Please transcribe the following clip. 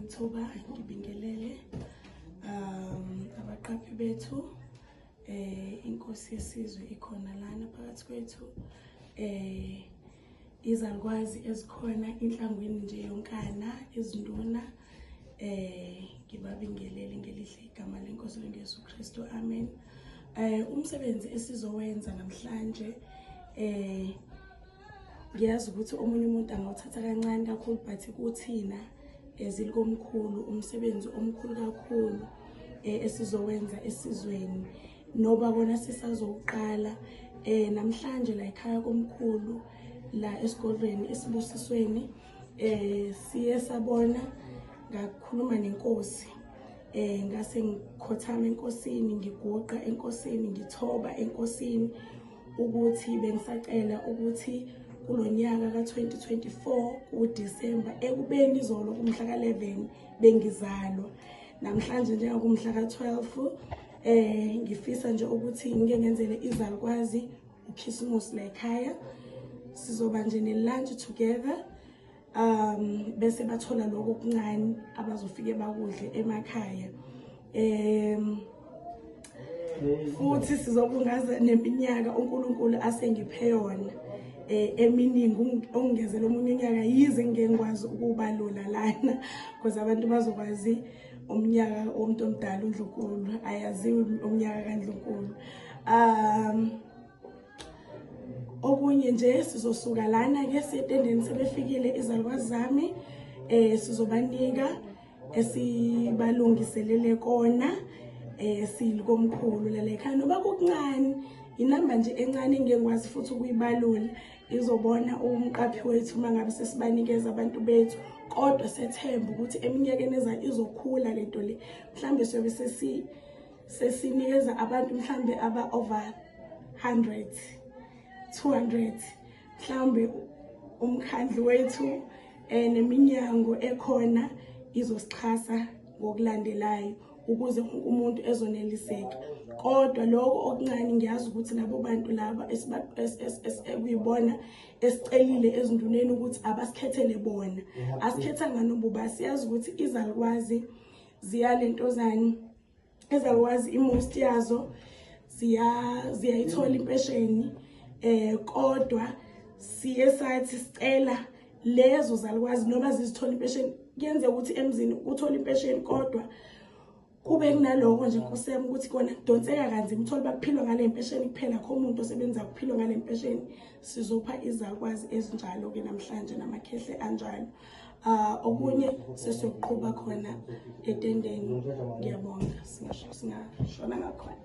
Ngaleli thuba ngibingelele abaqaphi bethu, inkosi yesizwe ikhona lana phakathi kwethu, izalukwazi ezikhona inhlangwini nje yonkana, izinduna, ngibabingelele ngelihle igama lenkosi lengesu Kristu, amen. Umsebenzi esizowenza namhlanje, ngiyazi ukuthi omunye umuntu angawuthatha kancane kakhulu, but kuthina ezilikomkhulu umsebenzi omkhulu kakhulu esizowenza esizweni noba kona sisazoqala namhlanje la ekhaya komkhulu, la esigodlweni esibusisweni. Siye sabona, ngakhuluma nenkosi, ngase ngikhothama enkosini, ngiguqa enkosini, ngithoba enkosini ukuthi bengisacela ukuthi kulonyaka ka-2024 kuDisemba, ekubeni izolo kumhla ka-11 bengizalwa, namhlanje njengakumhla ka-12, ngifisa nje ukuthi ngike ngenzele izalukwazi uKhisimusi la ekhaya. Sizoba nje ne-lunch together, bese bathola lokho okuncane abazofike bakudle emakhaya. Futhi sizobungaza neminyaka uNkulunkulu asengiphe yona eminingi, ongezela omunye unyaka, yize ngeke ngikwazi ukubalula lana because abantu bazokwazi umnyaka womuntu omdala uNdlunkulu, ayaziwe umnyaka kaNdlunkulu. Okunye nje, sizosuka lana ke siyetendeni, sebefikile izalukwazi zami, sizobanika esibalungiselele kona silikomkhulu la ekhaya, noba kukuncane, inamba nje encane engeke ngikwazi futhi ukuyibalula, izobona umqaphi wethu uma ngabe sesibanikeza abantu bethu. Kodwa sethemba ukuthi eminyakeni ezayo izokhula lento le, mhlambe siyobe sesinikeza abantu mhlambe aba over 100, 200 mhlambe. Umkhandlu wethu neminyango ekhona izosixhasa ngokulandelayo ukuze wonke umuntu ezoneliseka. Kodwa lokho okuncane, ngiyazi ukuthi labo bantu laba ekuyibona esicelile ezinduneni ukuthi abasikhethele bona, asikhethanga noma siyazi ukuthi izalukwazi ziyalentozani, ezalukwazi i-most yazo ziyayithola impesheni, kodwa siye sathi sicela lezo zalukwazi noma zizithola impesheni, kuyenzeka ukuthi emzini uthola impesheni kodwa kube kunaloko nje, nkosi yami, ukuthi kona kudonseka kanzima, uthole bakuphilwa ngale mpesheni kuphela, kho umuntu osebenza kuphilwa ngale mpesheni. Sizopha izalukwazi ezinjalo-ke namhlanje namakhehle anjalo. Okunye sesiyoqhuba khona etendeni. Ngiyabonga, singashona ngakhona.